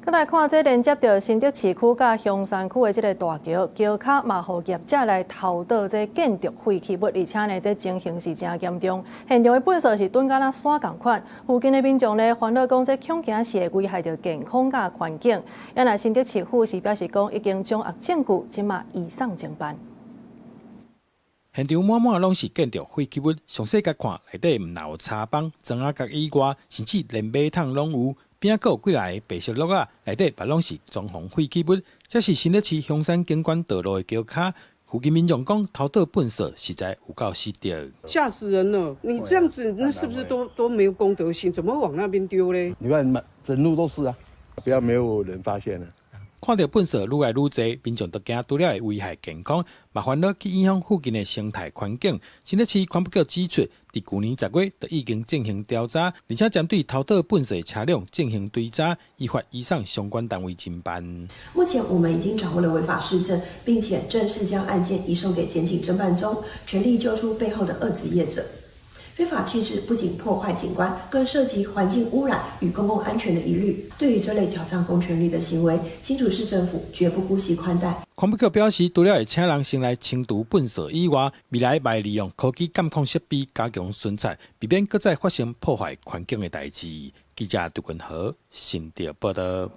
閣來看這連接著新竹市區佮香山區的這个大橋，橋跤嘛予業者來偷倒這建築廢棄物，而且呢，這情形是誠嚴重。現場的糞埽是囤甲若山仝款，附近的民眾呢煩惱講，這恐驚是會危害著健康佮環境。啊若新竹市府是表示講，已經掌握證據，這馬移送偵辦。現場滿滿攏是建築廢棄物，詳細共看，內底毋但有柴枋、磚仔角以外，甚至連馬桶攏有。邊仔閣有幾若个白色碌仔，內底嘛攏是裝潢廢棄物。這是新竹市香山景觀道路的橋跤，附近民眾講偷倒糞埽實在有夠失德。嚇死人了！你這樣子，那是不是都沒有公德心？怎麼會往那邊丟嘞？你看滿整路都是啊，不要沒有人發現了。看著糞埽愈來愈濟，民眾都驚除了會危害健康，嘛煩惱去影響附近的生態環境。新竹市環保局指出，佇舊年10月就已經進行調查，而且針對偷倒糞埽車輛進行追查，依法移送相關單位偵辦。目前我們已經掌握了違法事證，並且正式將案件移送給檢警偵辦中，全力揪出背後的惡質業者。非法棄置不僅破壞景觀，更涉及環境污染與公共安全的疑慮。對於這類挑戰公權力的行為，新竹市政府絕不姑息寬待。環保局表示，除了會請人先來清除糞埽以外，未來嘛會利用科技監控設備加強巡查，避免閣再發生破壞環境的代誌。記者杜君和新竹報導。